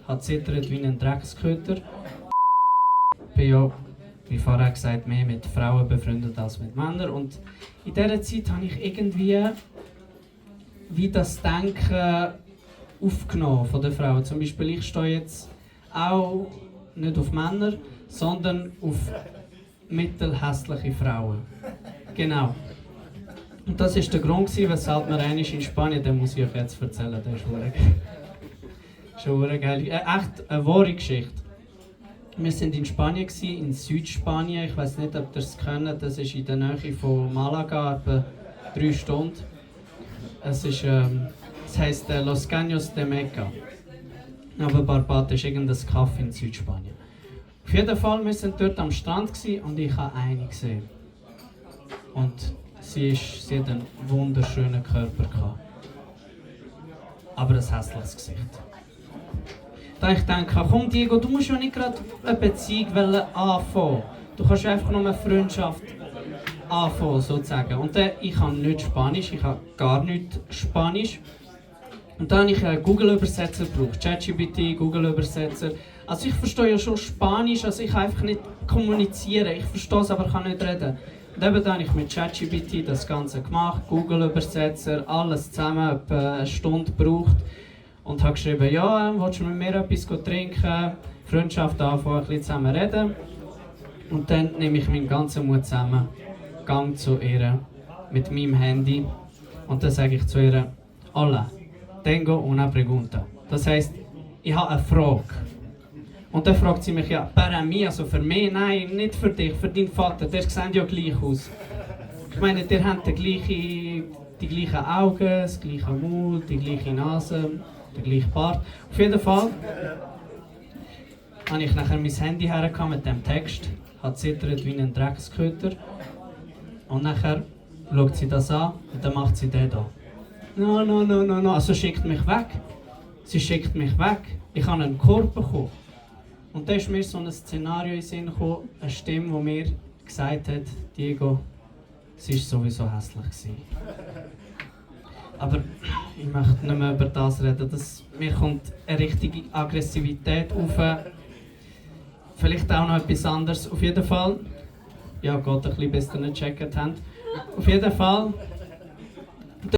hat zittert wie ein Drecksköter. Ich bin ja, wie vorher gesagt, mehr mit Frauen befreundet als mit Männern. Und in dieser Zeit habe ich irgendwie wie das Denken aufgenommen von der Frau. Zum Beispiel, ich stehe jetzt auch nicht auf Männer, sondern auf mittelhässliche Frauen. Genau. Und das war der Grund, weshalb wir einmal in Spanien, den muss ich euch jetzt erzählen, der ist schon geil. Echt eine wahre Geschichte. Wir waren in Spanien, in Südspanien. Ich weiß nicht, ob ihr es kennt, das ist in der Nähe von Malaga, etwa 3 Stunden. Es heisst Los Caños de Meca. Aber Barbate ist irgendein Kaff in Südspanien. Auf jeden Fall, wir waren dort am Strand und ich habe eine gesehen. Und sie hat einen wunderschönen Körper gehabt. Aber ein hässliches Gesicht. Da ich denke, komm Diego, du musst ja nicht gerade eine Beziehung anfangen. Du kannst einfach nur eine Freundschaft anfangen, sozusagen. Und dann, ich kann nicht Spanisch, ich habe gar nicht Spanisch. Und dann habe ich einen Google-Übersetzer gebraucht, ChatGPT, Google-Übersetzer. Also ich verstehe ja schon Spanisch, also ich kann einfach nicht kommunizieren. Ich verstehe es, aber kann nicht reden. Und eben dann habe ich mit ChatGPT das Ganze gemacht, Google-Übersetzer, alles zusammen, etwa eine Stunde gebraucht. Und habe geschrieben, ja, willst du mit mir etwas trinken, Freundschaft anfangen, ein bisschen zusammen reden. Und dann nehme ich meinen ganzen Mut zusammen, gehe zu ihr mit meinem Handy und dann sage ich zu ihr, hola, tengo una pregunta. Das heisst, ich habe eine Frage. Und dann fragt sie mich, ja, para mí, also für mich, nein, nicht für dich, für deinen Vater, der sieht ja gleich aus. Ich meine, der hat die gleichen Augen, das gleiche Mund, die gleiche Nase, der gleiche Bart. Auf jeden Fall habe ich nachher mein Handy hergekommen mit dem Text, hat zittert wie ein Drecksköter. Und nachher schaut sie das an und dann macht sie den da. No, also schickt mich weg. Sie schickt mich weg. Ich habe einen Korb bekommen. Und dann ist mir so ein Szenario in den Sinn gekommen, eine Stimme, die mir gesagt hat, Diego, sie war sowieso hässlich gewesen. Aber ich möchte nicht mehr über das reden. Mir kommt eine richtige Aggressivität auf. Vielleicht auch noch etwas anderes. Auf jeden Fall. Ja, geht ein bisschen, bis ihr nicht gecheckt habt. Auf jeden Fall